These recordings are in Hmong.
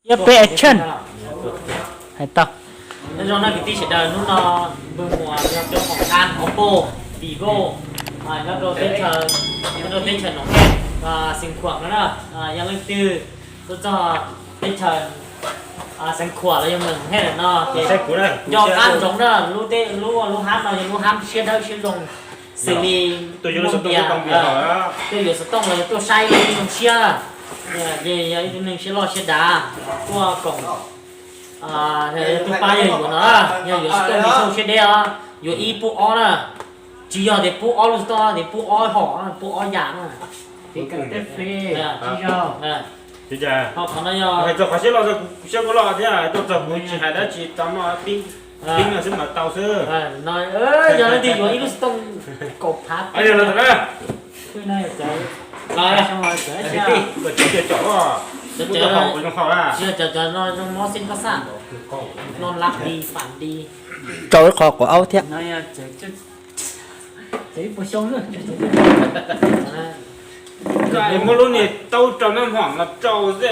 Yog peb action. Hais tau. Nyob zoo na kwv tij sawv daws, hnub no npawg Muas yog cov khoom thav Oppo, Vivo, nyob rau teb chaws, nyob rau teb chaws Noom Hej, Xeev Khuam no na, yog leej twg tuaj txog teb chaws Xeev Khuam los yog Noom Hej no ces nco qab ntsoov na, lub, lub hab no yog lub hab siab dawb siab zoo, xws li tuaj yuav xov tooj los yog tuaj saib ib zoo siab, ces yog ib tug neeg siab loj siab dav, tuaj koom, tus pab yog yuav no, yog yuav xov tooj siab dawb os, yuav ib pub ob na, tsis yog tias pub ob lub xov tooj, tias pub ob hom, pub ob yam na. Ho qhov no yog hais txog qhov siab loj, siab kuv loj thiab, tuaj txog kuv tsis hais dab tsi, tau noj pib, pib no xwb mas tau xwb. Yog leej twg yuav ib lub xov tooj kaum phav, cov no zoo mob xib pob xaj, no lab di pam di, rau ib qho quav aub thiab. Muab lub niag taub rau nab hom no rau xwb.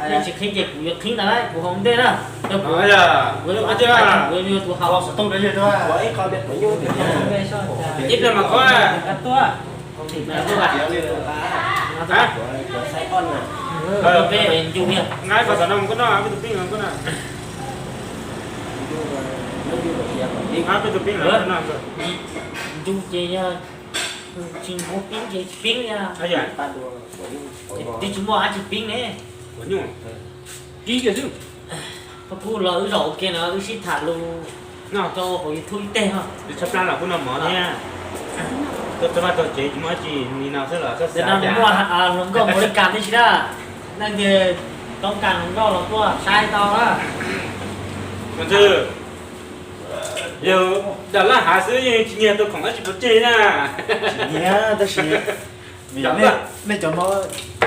Nej tsis qhib ces kuv yuav qhib ntag lauj, kuv haus ntej na. Kuv yuav tus haus. Ib pliag mas qhov nqa qhov no mus koj noj peb tus pib no koj na. Peb tus pib no, ncu ces yog tsis muaj pib ces pib, twb tsis muaj dab tsi pib ne. Pib kiag xwb. Kuv los wb zaum ua ke no wb sib tham lus rau hauv YouTube ib teg os. Tshaj plab los kuj noj mov thiab. Tuaj txog vaj txog tsev tsis muaj dab tsi li no xwb los xab xav no cas. Muaj hluas nkauj mus li kas tib si na. Leej twg toob kas hluas nkauj los tuaj saib tau na. Mas ntshe yog dag lab hav xwb yeej tsis nyiag tau khoom dab tsi pov tseg na. Tsis nyiag tab sis vim nej cov no,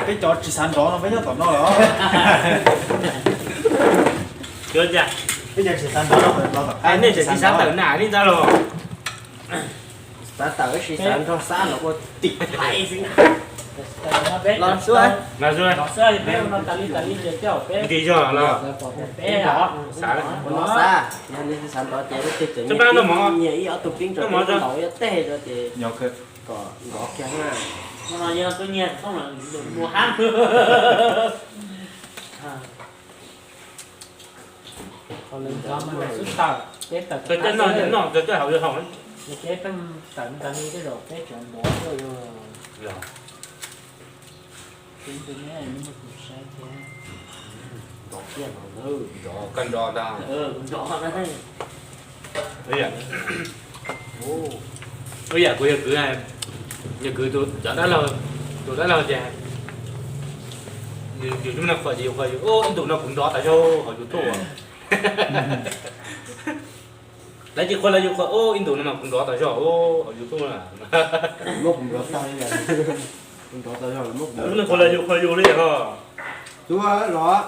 peb cov tsis xav nrov no peb nyob tom no los. Peb cov tsis xav nrov no, nej tseem tsis xav tawm nam li ntawd los. Xav tawm tab sis xav nrog Xab los ua tim thaiv xwb na. Los xwb. Nti zog los. Ua no Xab, yog nej xav nrov ces leej twg tseem nyiag ib ob tug pib rau peb ntaus ib teg rau ces kom nrov kiag na. Ua no yog tuaj nyiag txhob mus hab. Txawm coj noj noj, txawm coj haus yuav haus. Peb tawm ntawd li tej zaum peb tseem nrov tuaj yog. Nrov kiag no, nrov koj nrov ntag. Ua yam kuv yog kwv, yog kwv tus cov dab laug, tus dab laug tias yus, yus no qhuas ces yus qhuas yus, ib ntus no kuv nrov tas zog hauv YouTube. Lawv tsis qhuas los yus qhuas, ib ntus no mas kuv nrov tas zog hauv YouTube na. Muab kuv nrov tag li, kuv nrov tas zog, lub neej qhuas los yus qhuas yus li os. Tub los,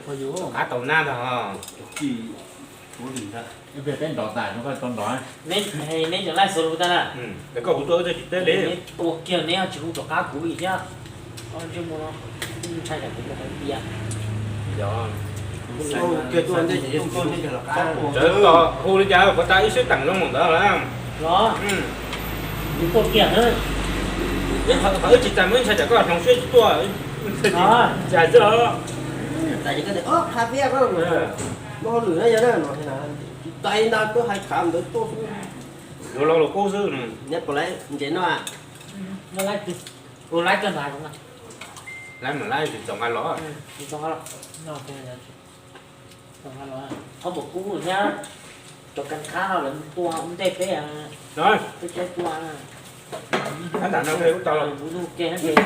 koj qab tau nab ntag os. Peb nrov tas, koj tau nrov. Neb cov laij xua lus tag na. Koj kuv tuaj tsis teb li. Neb tua kiag neb tsis hu rov qab kuv li thiab. Ntsej muag no ntshai tsam kuv mus hais tias Txawm tos hu li cas puas tas wb sib teem zoo mus ntawd lawm. Los, wb tuaj kiag na. Qhov wb tsis tas mas wb ntshai tsam koj hloov siab tsis tuaj, cas xwb os. Muaj hauj lwm na yog na no, tsis tais ntag twb hais khav ntawd tuaj xwb. Yuav los los kub xwb. Neb puas laib ntses noj? Laib mas laib tsis txaus nqa los. Qhov muaj kub thiab cov kas khab no lawv tua ua ntej peb, peb tua. Ab ntam no kuv tau los, kuv tus ke no ces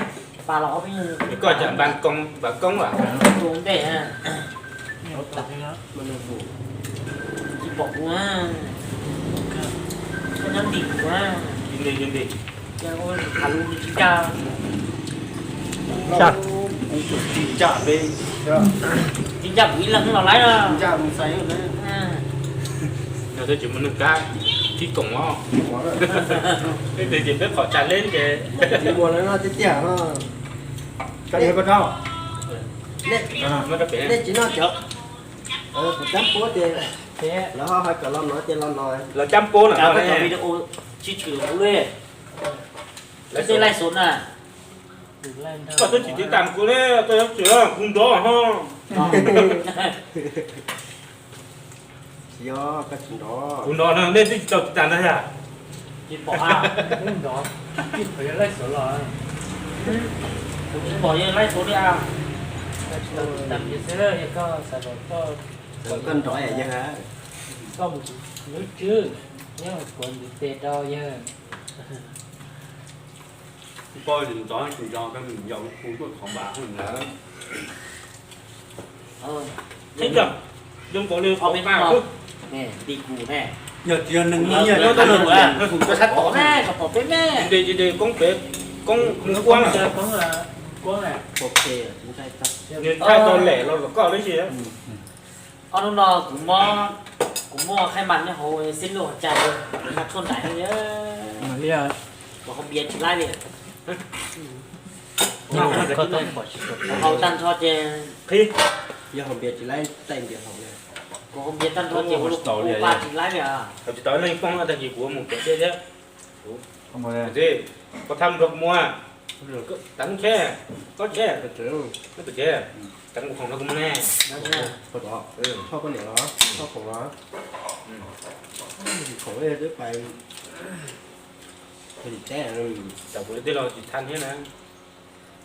pas los ob peb, koj cas npas koob, npas koob as. Tua ua ntej. Tsis pom kuv, koj nyob ntim kuv. Nti nti nti. Tsis ncaj, kuv tsis ncaj peb, tsis ncaj kuv ib leeg los laib na. Ncaj mus xaiv no twb tsis muaj neeg kab. Tsis koom os. Peb pem ces peb qhov tsa leb ces tsis muaj lawv no tiag tiag no. Koj niam koj rau. Nej tsis noj cov kuv cab puab ces lawv ho hais kom los no ces los no. Lawv cab puab no, video tsis tshwm kuv li. Lawv tej laij xov na. Koj twb tsis tiv tam kuv li, koj yuav tsis kuv nrov ho. Tsis yog, koj tsis nrov. Kuv nrov no nej twb tsis tau tiv tam ntag yog. Tsis pom a. Kuv tsis pom yog laij xov li a. Koj nrov yog koj mus lub tswb, nyob kuv ntxiv tes rau yog. Poj ntxov tsis nco koj mus yau hu tuaj thov npas ntawd. Thiab cov zoo nkaus li qhov peb mas, yog tsis yog neeg nyiam nyob tau nws hu cov sab tom ne, tom peb ne. Ces koob pem, koob mus kuab, nws thaij tau lem los koj lub si. Ob hnub no kuv, kuv muaj khaij mas nyob hauv xib luj hauv cai, kuv mas tshuaj nraim li, kuv haus npias tsis laib li. Kuv haus tag nrho ces, yog haus npias tsis laib, taij npias haus li. Kuv haus npias tag nrho ces kuv pa tsis laib li. Haus tsis tau leej poob tag kis kuv mus kev dej thiab. Koj thab nrog kuv mus, teev tsheb, kob tsheb, teev kuv khoom nrog kuv mus ne. Choj koj niam los, choj khoom los. Khoom twb pais, teb, tam kuv tij laug tsis thab thiab na.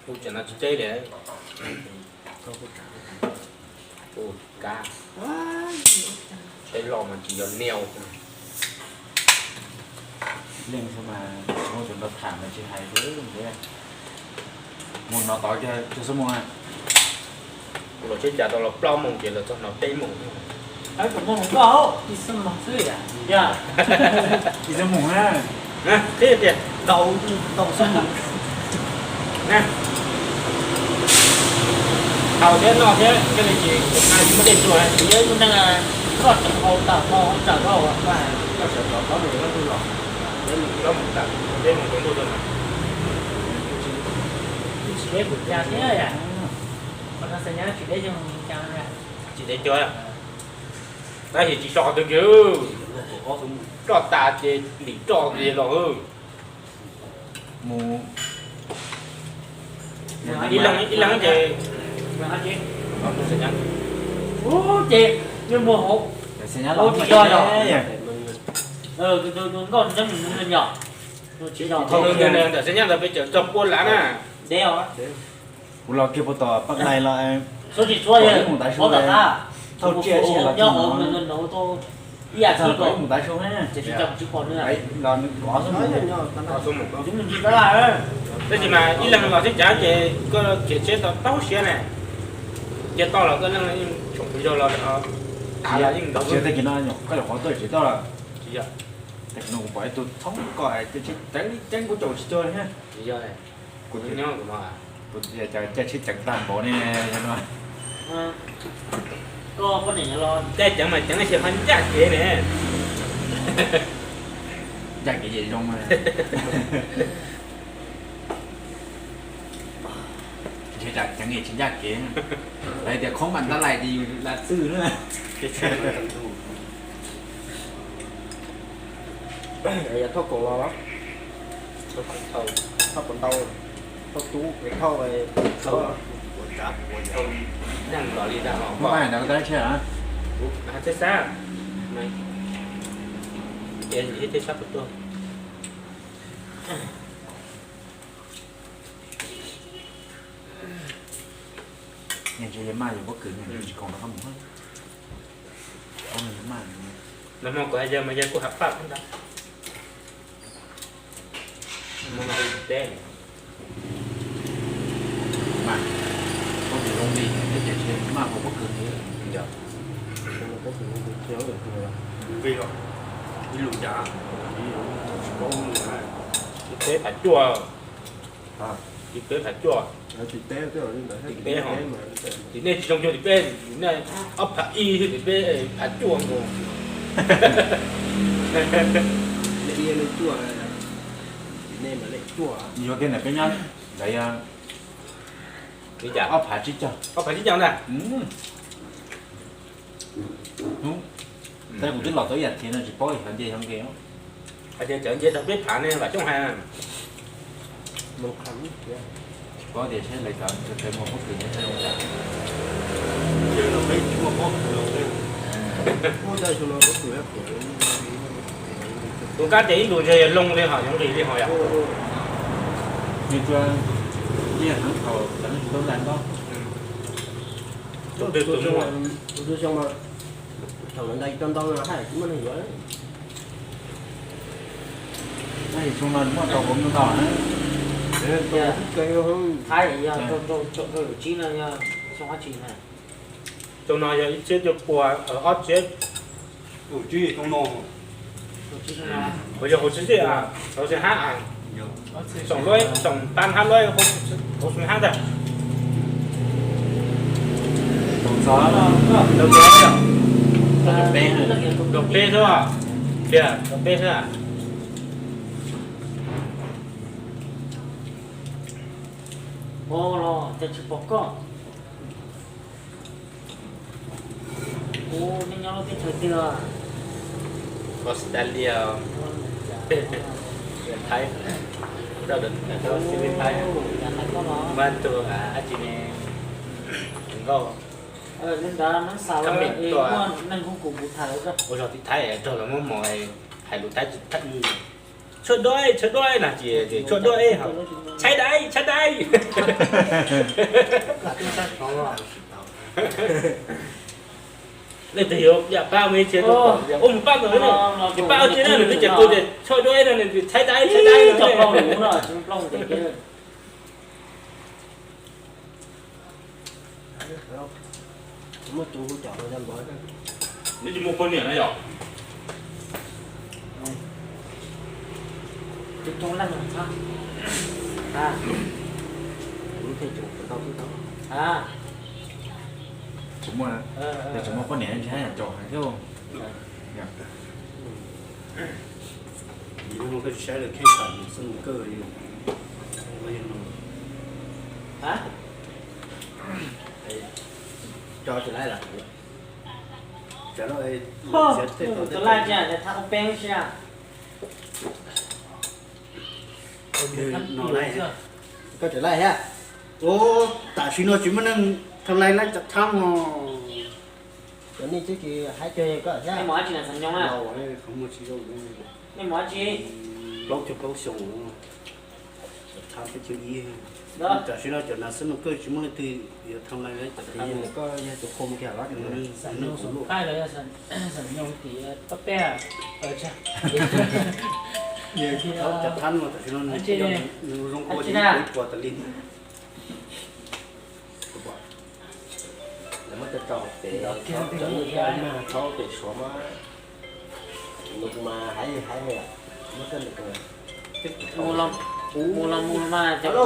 Hu tsam no tsis teb li. Hu kab, tsheb loj mas tsis yog niau. Leej xwb mas muab cov nrog tham mas tsis hais xwb ntiag. Mus no tod cog xub mus. Kuv los tsheb cas tau los plaub moos ces los txog no peb moos. Ib xub moos xwb, ib xub moos na. Qhib tias ntau, ntau xub moos. Haus thiab noj thiab thiaj li tsis muaj dej tsuag. Yog ib tug neeg koj tseem haus tawm haus tsawm rau, koj sawv rov plaub moos rau ntuj los, plaub moos tawm, peb moos rau ntuj los. Tsis deb kuv cas thiab, qhov no xav nyab tsis deb yog mus cas, tsis deb cuag. Tab sis tsis so qhov twg kiag, roj tas ces lim roj li los. Mus ib leeg ces, ces mus hauv, tsis so yog, nkauj nyob mus yog, ntawm xab nyab ntawd peb cawm txog pua lav na. Kuv los kiag puag tom paj dai los, tsis txhua ib mus tav su, thauj tsiaj ib los ib mus tav su na, los nws kov xwb. Tab sis mas ib leeg los teb cav ces koj khiav tsheb tau tau siab ne, cia toj los koj leej yeej tshoom zog los, yeej tag kis no koj yuav qhov tuaj tsis toj los. Tsis yog, tag kis no kuv pom ib tug thoob koj ceev ceev kuv caum tsis cuag li. Tsis yog, kuv nyob kuv no, kuv caij tsheb ceev tag npaum ne no. Caij ceev mas ceev tab sis ho ncaj kev ne. Ncaj kev ces zoo. Ntshe tsam ceev es tsis ncaj kev, lawv tias khoob mas ntab lais ces yus lam twj na. Yog thauj koom los, thauj koom ntau, thauj tub, thauj, muab paj ntawd koj tab tsheb, tsheb sab, tsheb sab kuv tuaj. Ntshe yawg maj yog pob kws tsis koom rau koj mus. Nag hmo kuv hais yawg mas yawg kuj hais paj ntag. Mas pob kws zoo li thiab ces maj hauv pob kws li. Ib lus cas, tsis paub, tsis peb phav cuaj, tsis peb phav cuaj, tsis peb, tsis peb ho, tsis nej tsis zoo cuag tsis peb, nej ob phav ib thiab tsis peb phav cuaj nkaus. Yuav kiag ntawm peb nyob ntawd yog ob phav tsib caug. Ob phav tsib caug ntag. Hnub, tab kuv twb los tau ib yam thiv no tsis paub yog nce yog nqes. Hais tias cov nce tau peb phav ne vam coob hais. Tsis paub tias saib lawv cov mus pob kws nyob saib zoo cas. Tus kab ces ib ntus ntshe yog loo li ho yog nqis li ho yom. Nws tsuas yog heev thaum cov neeg tsis tau ntais nto. Thaum lawv ntais tau ntau no haj tsis muaj neeg yuav. Xyoo no muaj tau hauv ntau na. Thaib yog rau lub tsib no yog xyoo dab tsi na? Xyoo no yog ib txhiab cuaj pua ob txhiab. Tus tsib xyoo no. Ua yog hauv txhiab xwb, hauv txhiab hab, xoom luaj, xoom tam hab luaj, hauv txhiab hab ntag. Kaum peb xwb, tiag kaum peb xwb. Ua los cas tsis pom koj? Ub, nej nyob lub teb chaws twg? Australia, Thaib, Thaib, mas tus dab tsi ne, nkauj. Li ntawd Neeb xav es muaj neeg hu kuv mus tham. Ua zog tim Thaib raug lawv muab mos hais lus Thaib, tshuaj duab, tshuaj duab no ces tshuaj duab, tshaib dai, tshaib dai. Leej twg yuav yam pab mus ib txhia, ua mus pab ntawm no, ces pab ua tsi na, nws twb ces kuv tias tshuaj duab no, nws tias tshaib dai, tshaib dai no. Neb tsis muaj poj niam na yom? Tsis muaj, tsis muaj poj niam tsis haj yam tsaus heev thiab. Tso tsis laij lawm. Tsis laij, thab ua peb si. Koj tsis laij thiab? Ua, tam sim no tsis muaj neeg thab laij laij cov thab no. Cov nej twb tsis haib cuag koj thiab. Nej mus dab tsi na Xeem Nyoog na? Nej mus dab tsi? Plaub caug plaub xyoo. Tam sim no cov nas xib no koj tsis muaj leej twg yuav thab laij laij cov thab no. Koj yog tus qhua mus kiag los Xeem Nyoog tim Paj Pej. Cov thab no tam sim no nws zoo ua ib puas tas li. Lawv muab coj tso pem, thaub pem Suav mas, nws mas haib haib, muab coj mus. Mus los mus los mas cov no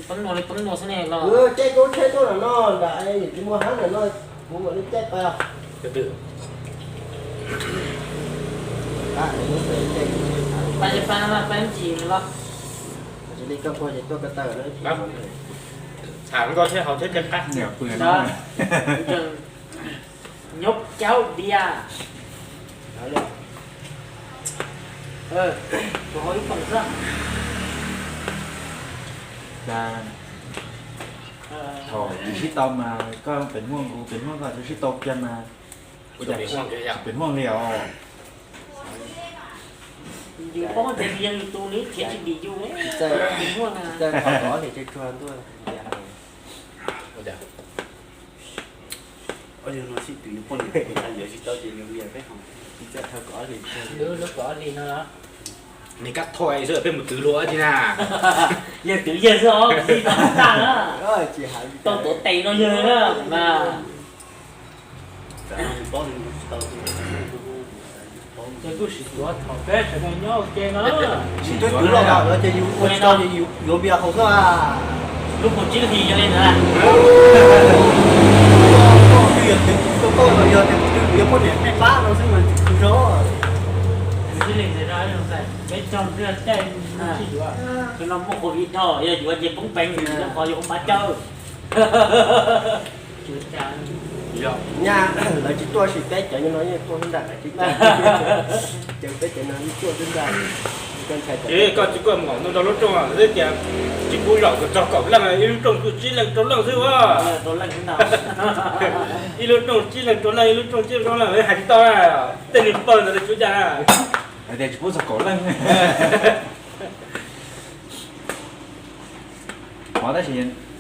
poob nua li poob nua xwb ne los. Caij koob tsheb tuaj ntawm no nram, tsis muaj hab ntawm no, kuv mam li caij pas. Pab pab pab ntsis los. Tsis li koj quag ces tuaj ko taw. Tham nkauj thiab haus thiab caij qab. Nyob caub diav. Tus hau ib poom xwb. Thaum tsis sib tau mas koj pem muaj, kuv pem muaj, koj tsis sib tau kiag mas pem muaj li os. Yus paub tias yog yus tus li khiav tsis dim yus, pem muaj na. Yog no sib tw yus poj niam kuv tsis tau ces yus li peb ho. Lub kaum ob hlis no los? Nws kab thoj xwb peb mus twv luag dab tsi na. Yawg twv yawg xwb os, tsis tau tag na. Tau tuav tes no yawg na mas. Ces kuj sim tuav thaum peb sawv daws nyob ua ke no. Sim tuav twv los lawm ces yus ua tsis tau ces yus yuav npias haus xwb. Lub kaum tsib hlis yog li ntawd. Koj twb yog twv, koj yog tias twv yuav poj niam nej pab no xwb mas twv zog. Peb caug ntiag caij tsis yuav. Cov no muaj covid dhau, yog yuav ces poob peev, yog qhov yuav ua mab cawj. Nyab lawv tsis tuaj, sis peb cov no yeej tuaj xwb ntag, peb cov no yeej tuaj xwb ntag. Ces koj tsis koj mus nug rau lub rooj xwb tias tsis pub zaum kom txog kaum leej, ib lub rooj kuj tsib leej rau leej xwb as. Ib lub rooj tsib leej rau leej, ib lub rooj tsib leej rau leej, hais tsis tau na. Tej niag pawg ntawd lawv tsuav cas na. Hais tias tsis pub txog kaum leej. Qhov tab sis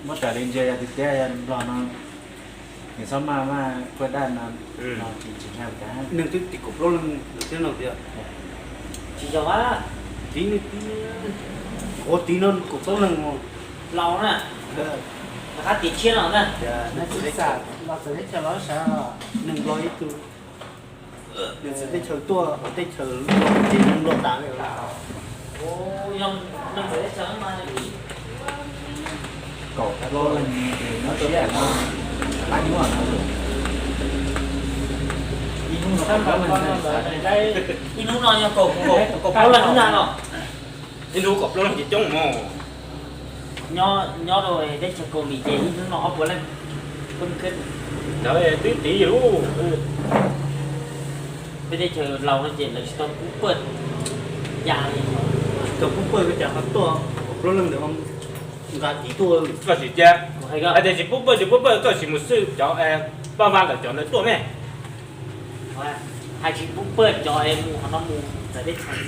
muab raws li ntsia yog tiag tiag yog Nplog no, nws txhob maj maj quaj daj no, no tsis tsis ntshai cas. Neeg twb tim kaum plaub leeg thiab no tias. Tsis yog a, tiv tiv, ua tiv no kaum plaub leeg laus na, rov qab tiv tshiab no na. Los txawm teb chaws los sav, neeg Nplog ib tug. Nws txawm teb chaws tuaj, teb chaws Nplog ces neeg Nplog tas li. Kaum plaub leeg no siab no, qab nyuaj no. Ib hnub no kaum plaub leeg, ib hnub no yog kaum, kaum plaub leeg hnub na no. Ib hnub kaum plaub leeg ces coob mog. Nyob, nyob rau teb chaws Kaus Lim ces ib hnub no ob puas leej. Ntawd twb tiv lub. Peb teb chaws laus no ces lawv tsis tau pub pawj ya li. Tsis tau pub pawj ua cas ho tuaj kaum plaub leej ntawd nqa tiv tuaj. Koj sim cia, hais tias tsis pub pawj tsis pub pawj, koj sim mus xwb cov pab vab lawv cov ntawd tuaj me. Hais tsis pub pawj cov es mus qhov no mus txawv teb chaws,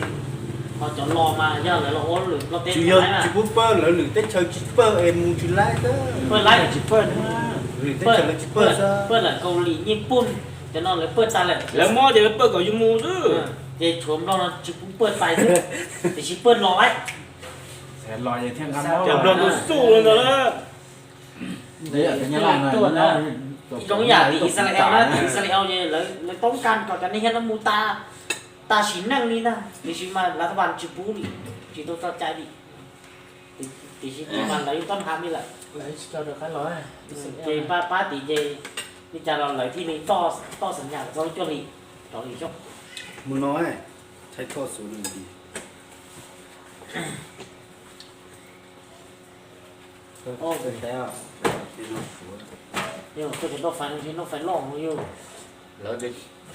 ho cov los mas yog lawv los ua lwm Nplog teb. Tsis yog tsis pub pawj, lawv lwm teb chaws tsis pawj es mus tsis laib xwb. Pawj laib tsis pawj, lwm teb chaws lawv tsis pawj xwb. Pawj lawm Kaus Lim, Nyij Pooj, cov no lawv pawj tas lawm. Lawv mob ces lawv pawj kom yus mus xwb. Ces tshuav Nplog no tsis pub pawj tas xwb, tiam sis pawj los laib. Los thiaj nqa mob. Cov Nplog tus xub ntawd. Ib zoo yam tim Yixalayees na, tim Yixalayees ces lawv toob kas kom cov neeg hiam no mus tas, tas sim neej li ntag, tiam sis mas lawv tab sis tsis pub li, tsis tau txoj cai li. Tiam sis mas lawv yeej tau nqa li lawm. Ces pab pab tim ces li cas los lawv thiaj li toj xam nyas txog lub cuaj hlis rov li xyoo. Mus no, thaij toj xus li. Koj cov noj fais loj no yog. Lawv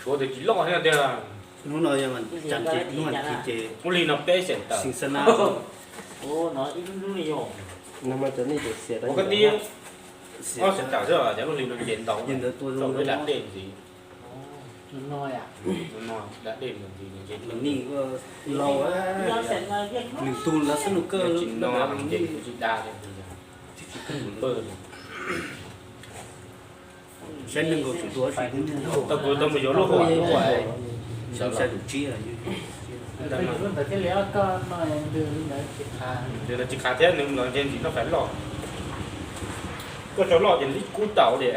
suav tias tsis loj thiab tiag. Hnub no yog cas ces hnub hais tias ces ua li no peb xeem tawm. Ua koj tib ob xeem tawm xwb, cov lub hli no ces ntau, ntawd tua zoo da dej ntxiv. Tus no da dej ntxiv, tus no laus, lwm tus lawv xab nus kawj tsis no, tsis da li. Saib neeg nkaus tsum tua tsis tau, kuv tau mus yuav lub hauv, lub hauv, xyoo xya caum tsib. Ntawd tsis qhav thiab, nws los ntshe ntxiv noj fais loj. Koj tso loj ces nws kub tau li.